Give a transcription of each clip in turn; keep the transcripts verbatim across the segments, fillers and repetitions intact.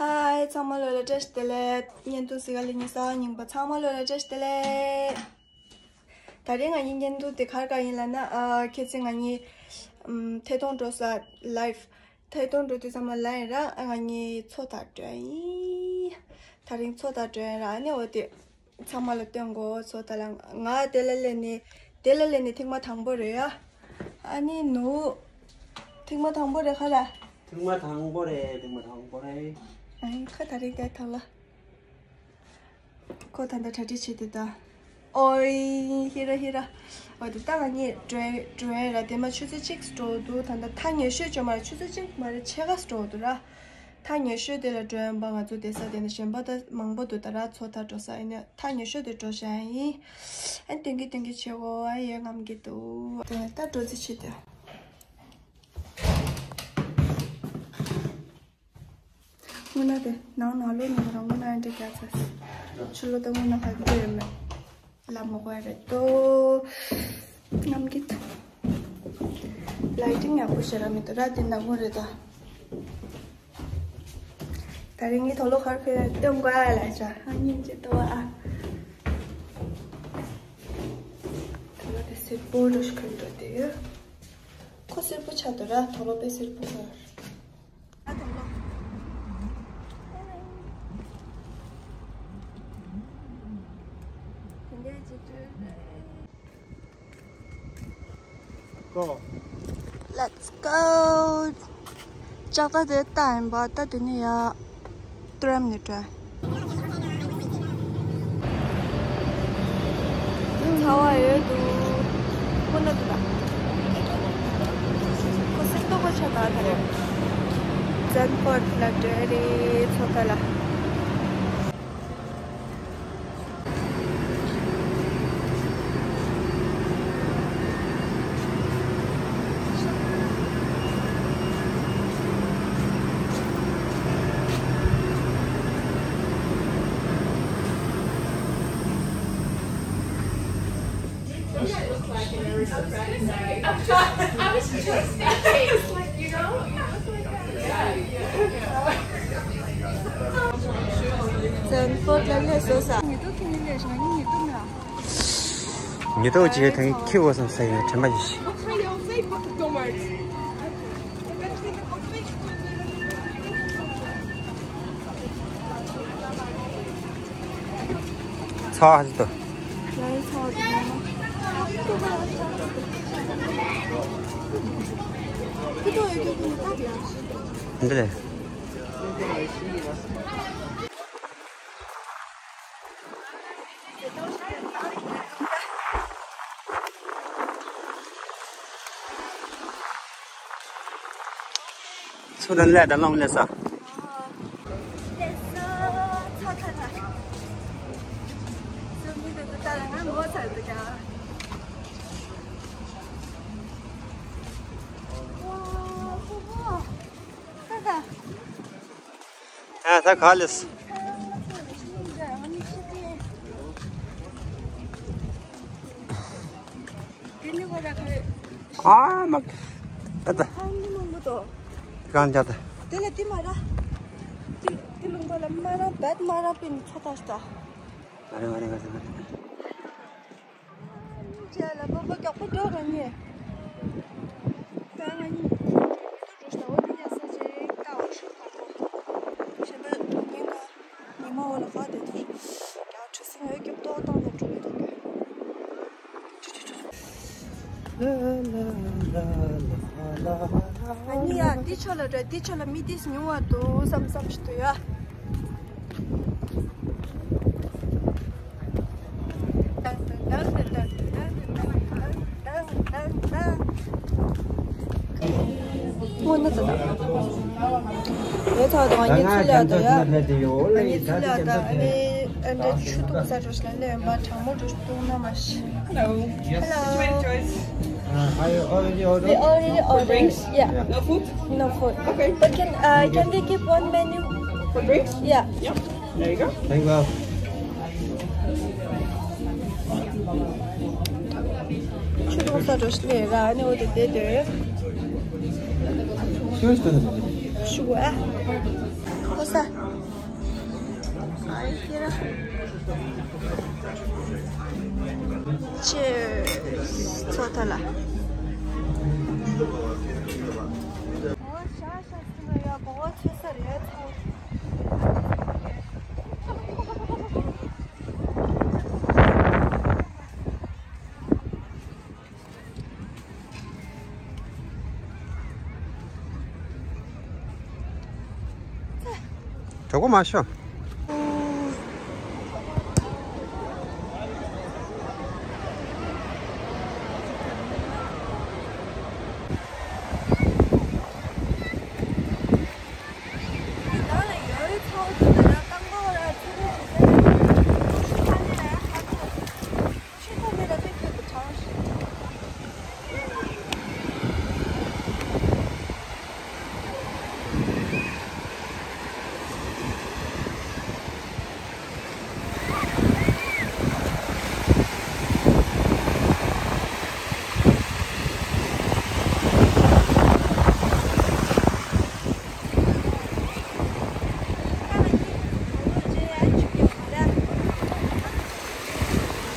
ཧའི། ཚང་མ་ལོ་ལ་བཀྲ་ཤིས་བདེ་ལེགས། བརྙན་ཐུང་གཟིགས་ག་ལ་ཉེ་ས་རྙིང་པ་ཚང་མ་ལོ་ལ་བཀྲ་ཤིས་བདེ་ལེགས། ད་རིང་ང་གཉིས་བརྙན་ཐུང་དེ་ག་རེ་ག་ཡིན་ལབ་ན། ཨ། ཁྱེད་ཚོས་ང་གཉིས་ཨམ། ཐད་གཏོང་འགྲོ་ས་ལའིབ། ཐད་གཏོང་འགྲོ་དུས་ཚང་མ་ལབ་ཡིན་ར། ཨ། ང་གཉིས་མཚོ་ཐར་འགྲོ་ཡིན། ད་རིང་མཚོ་ཐར་འགྲོ་ཡིན་ར། ཨ་ནི་འོ་དེ། ཚང་མ་ལ་སྟོན་དགོས་ཚོ། ད་ལ་ང་དེ་ལ་སླེབས་ནས། དེ་ལ་སླེབས་ནས་ཐེངས་མ་དང་པོ་རེད་ཡ། ཨ་ནི་ནུ། ཐེངས་མ་དང་པོ་རེད་ཁ་ལ། ཐེངས་མ་དང་པོ་རེད། ཐེངས་མ་དང་པོ་རེད། ཨ་ནི་ཁ་ད་རེད་དེ་ཐང་ལ། ཁོ་ད་ལྟ་གྲ་སྒྲིག་བྱེད་དེ་ད། ཨོའི་ཧི་ར་ཧི་ར། འོ་དེ་ད་ང་གཉིས་འགྲོ་འགྲོ་ཡ་ར། དེ་མ་ཆུ་ཚོད་གཅིག་འགྲོ་འདུག་ད་ལྟ་ཐག་ཉེ་ཤོས་བྱོས་མ་རེད། ཆུ་ཚོད་གཅིག་མ་རེད། ཕྱེད་ཀ་འགྲོ་འདུག་ར། ཐག་ཉེ་ཤོས་དེ་ལ་འགྲོ་ཡོང་པ། ང་ཚོ་དེ་ས་དེ་ནས་གཞན་པ་ད་མང་པོ་འདུག་ད་ར་མཚོ་ཐར་འགྲོ་ས་ཡིན་ན་ཐག་ཉེ་ཤོས་དེ་འགྲོ་བཞག་ཡིན། ཨ། སྟོན་གི་སྟོན་གི་བྱེད་གོ། ཨ་ཡེ་རྔམ་གི་འདུག་དེ་ནས་ད་འགྲོ་རྩིས་བྱེད་དེ། དངོས་གནས་དེ་ནང་ནང་ལོགས་ནས་རང་དངོས་གནས་འདྲ་རྒྱག་ཚར། ཕྱི་ལོགས་ད་དངོས་གནས་ཧ་གི་ཡོད་མེད། ལབ་མ་དགོས་རེད་དོ། རྔམ་གི་འདུག་ལའི་ཊིང་ཡག་པོ་ཞེ་དྲག་མི་འདུག་ར། དེ་ནག་མོ་རེད་ད། ད་རིང་ངའི་དུག་ལོག་ཁར་ཁོས་སྟོན་དགོས་ལ་ཅག་ཨ་སྙིང་རྗེ་འདུག་ཨ། དུག་ལོག་དེ་སེར་པོ་འདྲ་ཞིག་ཁར་འགྲོ་དེ་ཡོད། ཁོ་སེར་པོ་ཆགས་འདུག་ར། དུག་ལོག་དཔེ་སེར་པོ་ཁར། ཨ་དུག་ལོག་དེ་འདྲའི་ཅིག་འགྲོ་རེད། Go. Let's go. ལྕགས་རྟ་དེ་ལྟ་ཡིན་པ། ད་དེ་ནས་ཡ་ཏུ་རམ་ནས་འགྲོ། ཚ་བ་ཡོད་འདུག་ཁོ་ན་འདུག་ད། ཁོ་སེམས་རྟོགས་པ་ཆགས་ད་ད་རེད། ཛན་ཕོར་ལ་འགྲོ་རེད། མཚོ་ཐར་ལ། ཉི་ཐོག་ཅིག་ཐེངས་ཁྱེར་བ་སོང་ས་ཡོད་དྲན་པ་ཡིན་ཞིག་ཚ་བ་ཧ་ཅང་འདུག་འདི་ལས། ཚུར་ལ་ལས་དང་ལོང་ལས་ས། ཨ་ད་ག་ལས། ཨ་མ། ཨ་ད། གང་བྱ་ད། དེ་ལ་དེ་མ་ར། དེ་དེ་ལུང་པ་ལ་མ་ར་བད་མ་ར་པིན་ཚོ་ད་ཤ་ད། ཨ་རེ་ཨ་རེ་ཨ་རེ། ཅེ་ལ་པོ་པོ་ཀྱོག་པོ་ཀྱོག་ར་ཉེ། ད་ང་གཉིས་འགྲོ་ཤ་འོ་དེ་ཉ་ས་ཅེ་ཀ་འོ་ཤ་ཁ་པོ། ཤ་པ་ཉིན་ག་ཉི་མ་འོ་ལ་ཁ་དེ་དུ་ཡ་ཁྲུ་སིང་འོ་ཀྱོག་ཏོག་ཏོག་ནས་འགྲོ་ཡོད་དོ་ག་ཨ་ནི་ཡ་འདི་ཆོ་ལ་འདྲ། འདི་ཆོ་ལ་མི་འདིས་ཉུང་བ་འདུག་བསམ་བསམ་ཞིག་འདུག་ཡ། དངོས་གནས་ད་ད། ཡོད་ཚ་དང་ང་གཉིས་ཚུར་ལ་ད་ཡ། ང་གཉིས་ཚུར་ལ་ད་ཨ་ནི་ཨ་འདྲ་ཆུ་འཐུང་ས་འགྲོ་ཤ་ལ་ལེན་པ་གྲང་མོ་འགྲོ་ཤ་འཐུང་ན་མ་ཤི། Hello. Hello. Which one do you want to choose? Uh, are you already ordered? We already ordered. For drinks? Yeah. Yeah. No food? No food. Okay. But can, uh, can we keep one menu? For drinks? Yeah. Yep. There you go. Thank you. ཆུ་འཐུང་ས་འགྲོ་ཤ་ལེ་ར་ནི་འོ་དེ་དེ་དེ། ཤུ་ཤུ་ཨ། ཁོ་ས། Cheers. ཚོ་ཐ་ལ། གྲོགས་པོ་མ་ཤོག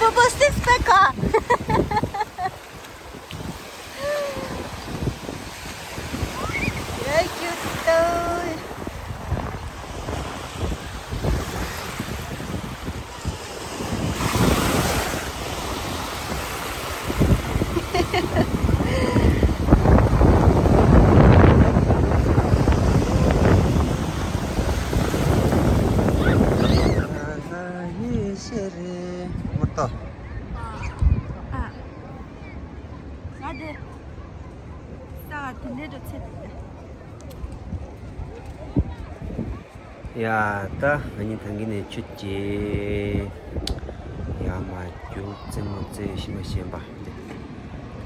Bubble six pack. Very cute though. ང་དེ་ས་དེ་འདྲའི་འགྲོ་ཚེ་དེ། ཡ། ད་ང་གཉིས་ཐང་གི་ནས་ཆུ་སྐྱེས་ཡར་མར་རྒྱུག་རྩེད་མོ་རྩེ་ཤི་མ་ཤེས་པ་དེ།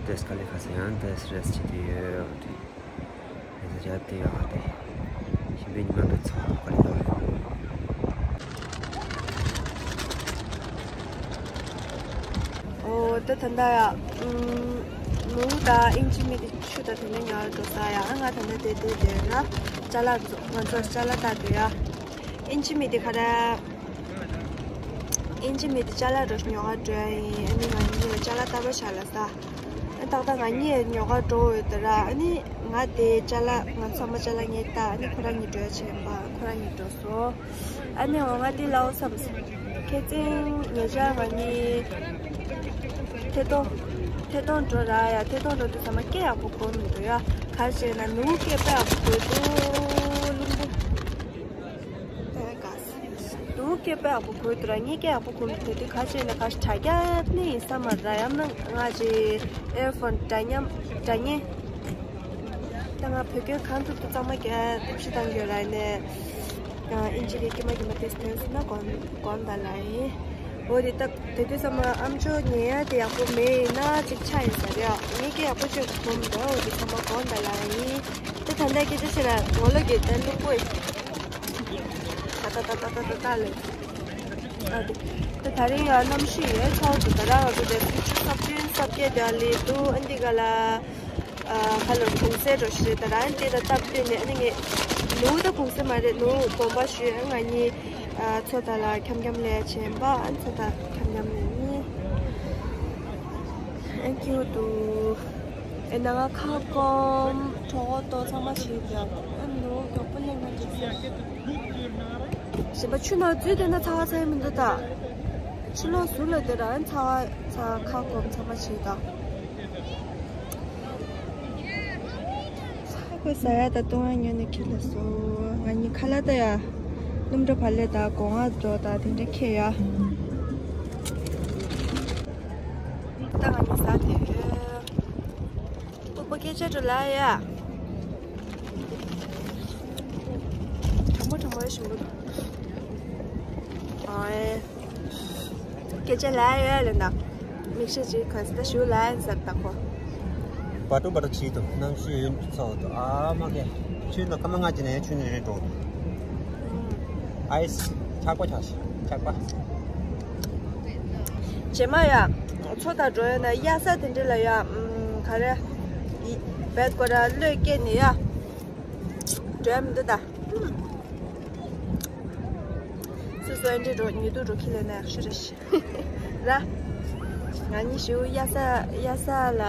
ཏེས་ཀ་ལི་ཁ་སང་ཡང་ཏེས་རེས་བྱེད་དུ་ཡོད་དེ། ཡ་ས་ཆ་དེ་ཡོད་དེ། ཤི་བའི་ཉི་མ་འདི་ཚོ་ཀ་ལི་ཏོ། ཨོ་ད་ད་ལྟ་ཡ། ཨུམ། ནུ་ད་ཨིན་ཇི་མི་དེ་ཆུ་ད་དེ་ནས་ཉར་འགྲོ་ས་ཡ། ང་ད་ལྟ་དེ་དེ་དེ་ན་ཅ་ལག་ང་ཚོ་ཅ་ལག་ལྟ་དུ་ཡ། ཨིན་ཇི་མི་དེ་ག་ར། ཨིན་ཇི་མི་དེ་ཅ་ལག་འགྲོ་ཉོ་ག་འགྲོ་ཡ་ཡིན། ཨ་ནི་ང་གཉིས་ལ་ཅ་ལག་ལྟ་བ་བྱ་ལ་ས། ཨ་ཏག་ཏག་ང་གཉིས་ཉོ་ག་འགྲོ་འོས་དེ་ར། ཨ་ནི་ང་དེ་ཅ་ལག་ང་ཚང་མ་ཅ་ལག་ངས་ལྟ། ཨ་ནི་ཁོ་རང་གཉིས་འགྲོ་ཡ་བྱས་པ་ཁོ་རང་གཉིས་འགྲོ་སོང་། ཨ་ནི་འོ་ང་དེ་ལའོ་བསམ། ཁྱེད་ཚན་ཉེ་ཆར་ང་གཉིས་ཐད་གཏོང་ཐད་གཏོང་འགྲོ་ར་ཡ། ཐད་གཏོང་འགྲོ་དུས་ཚང་མ་སྐད་ཡག་པོ་གོ་མི་འདུག་ཡ། ག་རེ་བྱས་ན་ནུ་སྐད་དཔེ་ཡག་པོ་གོ་འདུག་ལུང་པ། ནུ་སྐད་དཔེ་ཡག་པོ་གོ་འདུག་ར། ངའི་སྐད་ཡག་པོ་གོ་མི་འདུག་དུས་ག་རེ་བྱས་ན་ག་རེ་དྲ་རྒྱ་ནི་ཡིན་ས་མ་ར། ཡང་ན་ང་ཅི་ཨེར་ཕོན་འདྲ་མཉམ་འདྲ་མཉམ། ད་ང་བོད་སྐད་གང་ཐུབ་ཐུབ་གཙང་མ་རྒྱག་ཐབས་ཤེས་བཏང་གི་ཡོད་ར། ནས་ཨིན་ཇི་གི་དཀྱིལ་མ་དཀྱིལ་མ་ཏེས་ཏེས་ན་གོན་གོན་ད་ལ་ཡིན། འོ་དེ་ད་དེ་དུས་ཙམ་ཨམ་ཅོག་ཉན་ཡ་དེ་ཡག་པོ་མེད་ཡིན་ན་ཅིག་ཆ་ཡིན་ས་རེད། ངས་སྐད་ཡག་པོ་ཅིག་གོ་མི་འདུག་འོ་དེ་ཚང་མ་གོན་ད་ལ་ཡིན། དེ་ད་ལྟ་སྐད་ཆ་བཤད་ན་ངོ་ལོག་གི་དེ་ལུག་པོ་ཡིན། ད་ད་ད་ད་ད་ད་ལེ། ཨ་དེ་དེ་ད་རིང་ཡང་གནམ་གཤིས་ཡོད་ཚ་བོ་འདུག་ད་ར་བ་དུ་དེ་ཚུལ་ཆུ་ཚབས་ཆེན་སབ་སྐད་དེ་ལི་འདུག་ཨ་འདི་ག་ལ། ཁ་ལོ་གུང་སེ་འགྲོ་ཤེས་ད་རང་དེ་ད་སྟབས་བདེ་ནས་ཨ་ནི་ངས་ནུ་ད་གུང་སེ་མ་རེད། ནུ་དགོངས་པ་ཞུས། ང་གཉིས་ཚོ་ད་ལ་འཁྱམ་འཁྱམ་ལས་བྱེད་པ། ཨ་ཚོ་ད་འཁྱམ་འཁྱམ་ལས་ནི། ཨ་ཁྱོད་དུ་ཨེ་ན་ང་ཁ་སྐོམ་གྲོད་ཁོག་ལྟོགས་ཚང་མ་བྱེད་ཀྱང་ཨ་ནུ་མགྱོགས་པོ་ལས་ང་འགྲིག་སོང་། ཞིམ་པ་ཆུ་ནང་འཛུལ་བསྡད་ན་ཚ་བ་ཚ་ཡི་མི་འདུག་ད། ཕྱི་ལོགས་ཟུར་ལ་བསྡད་ར་ཨ་ཚ་བ་ཚ་ཁ་སྐོམ་ཚང་མ་བྱེད་ད། ཁོས་ཟ་ཡ་དང་བཏུང་ཡ་ཉོས་ནས་ཁྱེར་ལ་སོང་། ང་གཉིས་ཁ་ལག་ད་ཡ། སྣུམ་འདྲ་བ་ལས་དང་སྒོ་ང་འགྲོ་དང་དེ་འདྲ་ཁྱེར་ཡ། ད་ང་གཉིས་ཟ་དེ་ཡོད། སྤུ་གུ་སྐད་ཆ་འགྲོ་ལ་ཡ། གྲང་མོ་གྲང་མོ་ཞིམ་པོ་འདུག་ཨོའེ། སྐད་ཆ་ལ་ཡོད་ལེ་ན། མིག་ཤེལ་ཅིག་ག་ས་ད་ཞུ་ལ་ཡིན་ཟེར་ད་ཁོ། བ་ཏུ་བ་ཏུ་བྱེད་དུ་གནམ་གཤིས་ཡུན་ཚ་བ་དུ་ཨ་མ་གེ། ཆུ་ནང་སྐར་མ་ལྔ་ཅིག་ནས་ཆུ་ནས་རེད་འགྲོ། ཨའི་སི་ཆག་པ་ཆག་ཤི་ཆག་པ། རྗེས་མ་ཡ། མཚོ་དང་འགྲོ་ཡོད་ན་གཡའ་ས་དེ་འདྲ་ལ་ཡ། ག་རེ། བད་ཀོ་ར་གློད་སྐྱེས་ནས་ཡ། འགྲོ་ཡ་མི་འདུག་ད། སོ་སོ་ཨེ་འདྲས་འགྲོ་ཉེ་དུ་འགྲོ་ཁྱི་ལས་ན་ཡག་ཤོས་རེད་ཤི། ར། ང་གཉིས་ཞིའུ་གཡའ་ས་གཡའ་ས་ལ་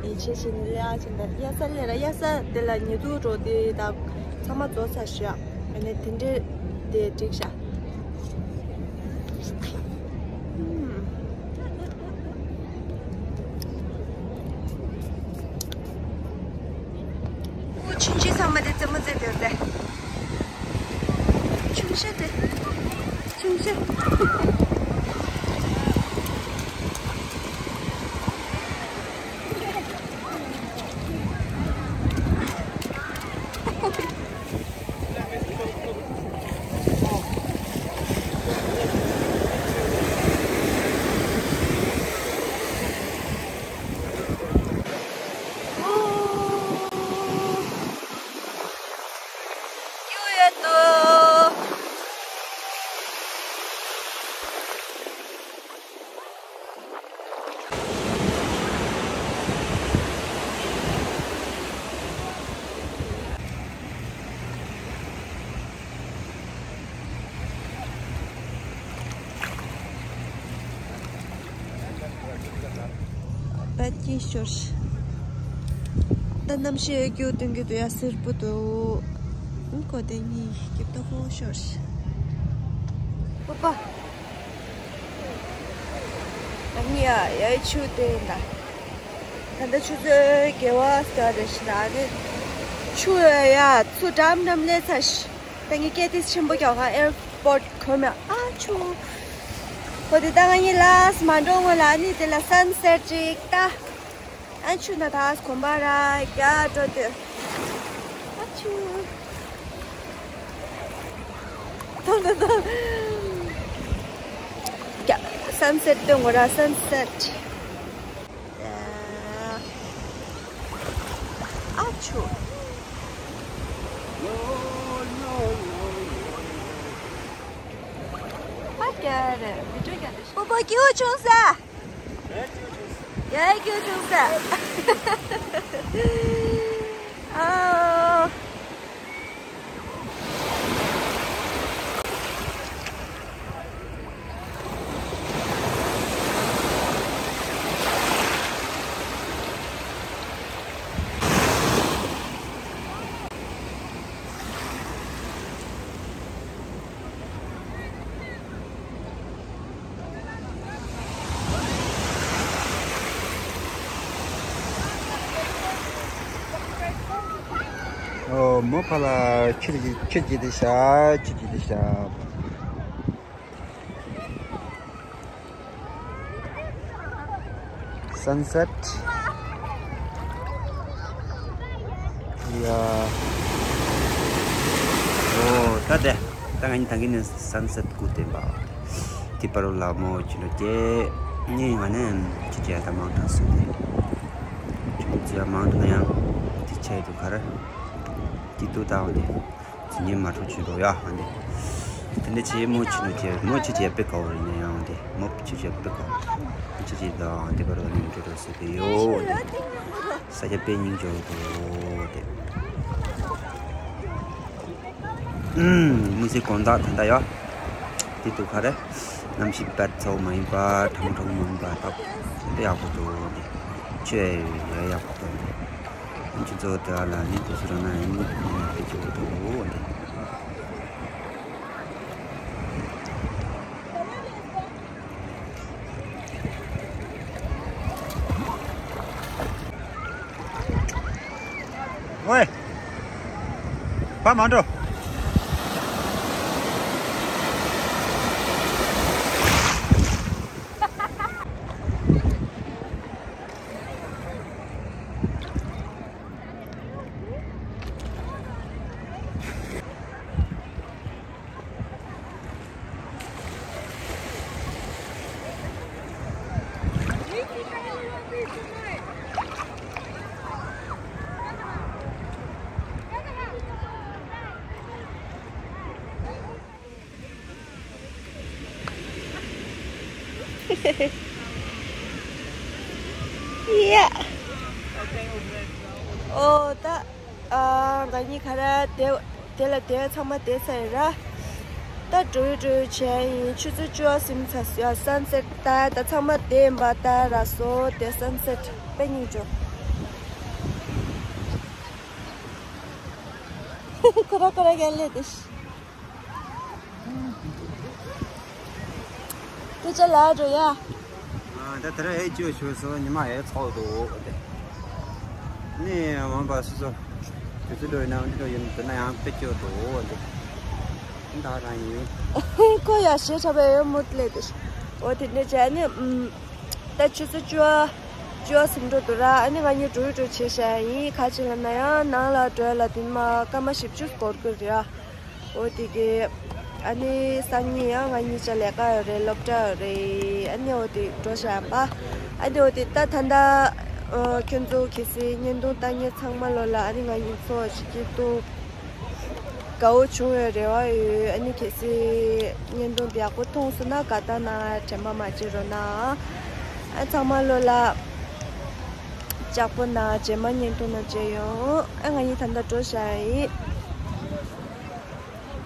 ཡིད་ཆེས་བྱས་ནས་ལས་ཨ་ཅེ་འདི་གཡའ་ས་ལས་ར་གཡའ་ས་དེ་ལ་ཉེ་དུ་འགྲོ་དེ་དང་ཚང་མ་རྫོགས་ཚར་ཤག་ཨ་ནི་དེ་འདྲས་དེ་འགྲིག་ཤག་ཆུང་ཆུང་ཚང་མ་དེ་རྩེད་མོ་རྩེ་དེ་རེད། ཆུང་ཤོས་དེ། ཆུང་ཤོས། པད་ཀྱི་ཤོར། ད་གནམ་གཤིས་ཡོད་རྒྱུ་སྟོན་གྱི་འདུག་ཡ། སེར་པོ་འདུག་ཨང་ཀོ་དེ་གཉིས་སྐྱིད་ཏོ་ཧོ་ཤོར། པ་པ། ཨ་ནི་ཡ་ཡའི་ཆུ་དེ་ཡིན་ད། ད་ལྟ་ཆུ་ཚོད་བརྒྱད་པ་ཙམ་རེད་ཤི་ད། ཨ་ནི་ཆུ་ཡ་ཚུར་འགྲམ་འགྲམ་སླེབས་ཚར་ཤི། ད་ངས་སྐད་དེ་ཆེན་པོ་རྒྱག་ག་ཨེར་པོར་ཊི་གོ་མེད་ཨ་ཆུ། ཁོ་དེ་ད་ང་གཉིས་ལ་སི་མ་འགྲོ་སྔོན་ལ་ཨ་ནི་དེ་ལ་སན་སེཊ་ཅིག་ལྟ། ཨ་ཆུ་ན་ད་གོམ་པ་ར་རྒྱ་འགྲོ་དུས། ཨ་ཆུ། ཐོང་ཐོང་ཐོང་། རྒྱ་སན་སེཊ་སྟོན་དགོས་ར་སན་སེཊ། ཨ་ཆུ། ཨ་རྒྱ་རེད་བི་ཌིའོ་རྒྱ་རེད། པོ་པོ་སྐྱིད་པོ་བྱུང་ས། ཡ་ཡ་ཁྱོད་བྱུང་ས། ཨ། ཨོ་མོ་ཕ་ལ་ཁྱེར་གྱི་ཁྱེར་གྱི་དེ་ཤ་ཁྱེར་གྱི་དེ་ཤ། སན་སེཊ། ཡ། ཨོ་ད་དེ་ད་ང་གཉིས་ད་གིན་ནས་སན་སེཊ་སྐུ་བསྟན་པ། དེ་པར་ལ་མོ་ཆུ་ལོ་ཀྱེ། ངས་ང་ནས་ཆུ་ཆེ་ད་མང་དྲགས་སོང་དེ། ཆུ་ཆེ་མང་དྲགས་ན་ཡང་དེ་ཆེ་དུ་གར། དེ་དུ་ད་འོ་དེ། ཚིག་ཉན་མ་འཕྲོ་ཆུ་འགྲོ་ཡ་ཧ་འདི། དེ་འདྲ་ཆེ་མོ་ཆུ་ནུ་ཆེ་མོ་ཆུ་ཆེ་པེ་ཀའོ་རི་ནས་ཡང་འདི་མོ་ཆུ་ཆེ་པེ་ཀའོ། ཆུ་ཆེ་དང་འདི་བར་ནས་འགྲོ་འགྲོ་སུ་དེ་ཡོ་འདི། ས་ཆ་པེ་སྙིང་འཇོག་འགྲོ་འདི། ཨུམ་མི་ཚེ་གོང་དག་ད་ལྟ་ཡོ། དེ་དུ་ཁ་རེ། གནམ་གཤིས་པད་ཚོགས་མ་ཡིན་པ་གྲང་གྲང་མ་ཡིན་པ་ད། དེ་ཡག་པོ་འདུག་འདི། ཆུ་ཡ་ཡག་པོ་འདུག་འདི། ཁོང་ཚོ་དེ་ལ་ནི་དུས་ཚོད་རང་ན་ཡིན་ནི་དེ་ཚོ་དུ་འོ་དེ། ཝེ། ཕ་མ་འགྲོ། ཡ། ཨོ་ད། ཨ་ང་གཉིས་ཁ་ར་དེ་དེ་ལ་དེ་ཚང་མ་དེ་ཚ་ཡིན་ར། ད་འགྲོ་ཡི་འགྲོ་ཡི་བྱས་ཡིན། ཆུ་ཚོད་བཅུ་པ་ཟིན་ཚར་སོང་། སན་སེཊ་ད་ད་ཚང་མ་བསྡད་ཡིན་པ། ད་ར་སོ་དེ་སན་སེཊ་དཔེ་སྙིང་རྗེ། ཁོ་ར་ཁོ་ར་གན་ལེ་དེ་ཤི། དེ་ཅ་ལག་འགྲོ་ཡ། ད་དེ་ར་ཨེ་ཅོ་ཆོས་སོ་ཉི་མ་ཨེ་ཚོགས་འདུག་དེ། ནི་འོན་པ་སོ་སོ། དུས་ཚོད་འགྲོ་ཡིན་ན་འདི་འགྲོ་ཡིན་དེ་ན་ཡང་དཔེ་སྐྱོ་འདུག་དེ། ད་རང་ཡིན། ཁོ་ཡ་ཞེ་ཁྲ་བའི་ཡོད་མུ་ལེ་དེ། འོ་དེ་འདྲ་བྱས་ནི་ཨུམ། ད་ཆུ་ཚོད་བཅུ་པ་བཅུ་པ་ཟིན་འགྲོ་འདུག་ར། ཨ་ནི་ང་གཉིས་འགྲོ་ཡི་འགྲོ་བྱེད་བྱ་ཡིན། ག་ཅི་ལ་ན་ཡང་ནང་ལ་འགྲོ་ཡ་ལ་དེ་མ་སྐར་མ་བཞི་བཅུ་འགོར་གི་རེད་ཨ། འོ་དེ་གི་ཨ་ནི་སང་ཉིན་ཡང་ང་གཉིས་ཆ་ལས་ཀ་ཡོད་རེད། སློབ་གྲྭ་ཡོད་རེད། ཨ་ནི་འོ་དེ་འགྲོ་བཞག་པ། ཨ་ནི་འོ་དེ་ད་ད་ད་ཁྱོད་ཚོ་གལ་སྲིད་བརྙན་ཐུང་ལྟ་མཁན་ཚང་མ་ལོ་ལ་ཨ་ནི་ང་གཉིས་ཚོ་ཞིག་གི་ཏུ་དགའ་བོ་བྱུང་ཡོད་རེ་བ་ཡོད། ཨ་ནི་གལ་སྲིད་བརྙན་ཐུང་དེ་ཡག་པོ་མཐོང་སོང་ན་དགའ་རྟགས་གནང་དྲན་པ་མ་བརྗེད་རོགས་གནང་། ཨ་ཚང་མ་ལོ་ལ་ལྕགས་པོ་གནང་། རྗེས་མ་བརྙན་ཐུང་ནང་མཇལ་ཡོང་། ཨ་ང་གཉིས་ད་ལྟ་འགྲོ་བཞག་ཡིན།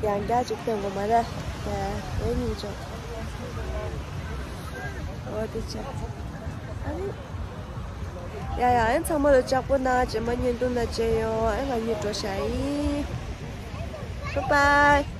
ཡང་བསྐྱར་ཅིག་སྟོན་དགོས་མ་རེད། ཡ་ཡ་སྙིང་རྗེ། འོ་དེ་བྱས། ཨ་ནི། ཡ་ཡ་ཨ་ཚང་མ་ལ་ལྕགས་པོ་གནང་། རྗེས་མ་བརྙན་ཐུང་ནང་མཇལ་ཡོང་། ཨ་ང་གཉིས་འགྲོ་བཞག་ཡིན། Bye bye།